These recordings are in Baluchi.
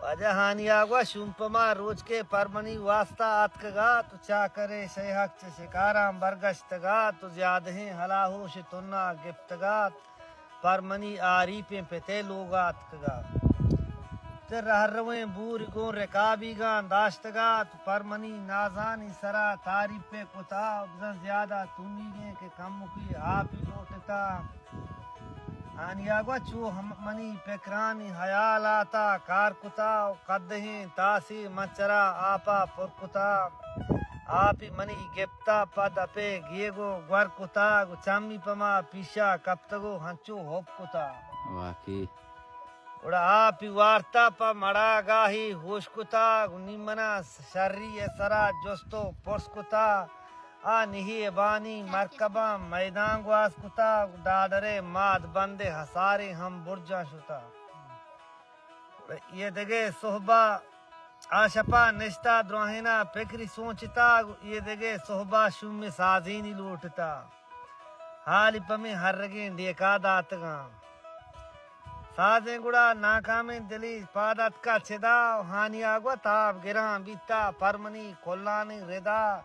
واجہ ہانی آگوا شوم پما روچ کے پر منی واسطہ آتکگات، چاکرے شے حق چہ شکاراں برگشتگات، زیادہیں ہلاہوش تنا گپتگات، پر منی آریپیں پتے لوگا آتکگات۔ تہ رہرویں بور گوں رکابیگاں داشتگات، پر منی نازانی سرا تعریفے کتا، بزاں زیادہ تنیگیں کہ کمکی آپی لوٹتا۔ آنیا گوا چو ہم منی پکرانی حیالاتا کار کتا، و قدہیں تاسی مچرا آپا پر کتا۔ آپی منی گپتا پہ دپے گیگو گور کتا، گو چمی پما پیشا کپتگو ہنچو ہوپ کتا۔ واقعی۔ گڑا آپی وارتا پہ مڑا گاہی ہوش کتا، گو نی منا شری سرا جست و پرس کتا۔ آ نہیبانی مرکباں میدان گواز کتا، ڈاڈرے ماد بندے ہسارے ہم برجاں شتا۔ یہ دگہ صحبا آ شپا نشتا دراہینا پکری سوچتا، یہ دگہ صحبا شومی سازینی لوٹتا۔ حالی پمی ہرگیں ڈیکا داتگاں۔ سازیں گڑا ناکامیں دلی پاد اتکا چدا، و ہانی آگوا تاب گراں بیتا، پر منی کلانی ردا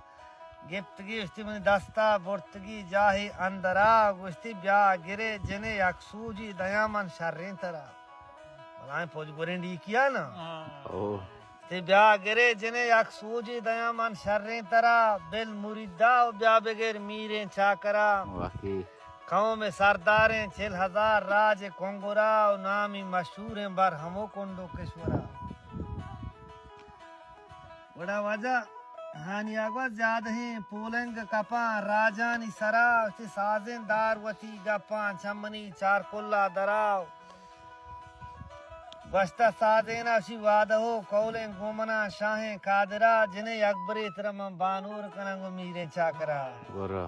گپتگی، اشتی منی دستا برتگی جاہی اندرا، گوشتی بیا گرے جنے یک سوجی دیاں من شریں ترا۔ بلائیں پوج گوریں ڈیکیا نا۔ ہاں۔ او۔ تی بیا گرے جنے یک سوجی دیاں من شریں ترا، بل مریدا و بیا بگر میریں چاکرا۔ واقعی۔ قوم سرداریں چل ہزار راج کنگرا، و نامی مشہوریں بر ہمو کنڈ و کشورا۔ گڑا واجہ ہانی آگوا زیادہیں پولنگ کپاں راجانی سرا، وتی سازیں دار وتی گپاں چمنی چار کلا درا۔ گوشتہ سازینا شی وعدہ و قولیں گومنا شاہیں قادرا، جنے یک برے ترا من بانور کناں گو میریں چاکرا۔ گورا۔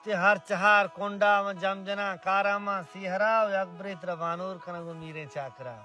تی ہر چہار کنڈا من جم جناں کاراں من سیہرا، و یک برے ترا بانور کناں گو میریں چاکرا۔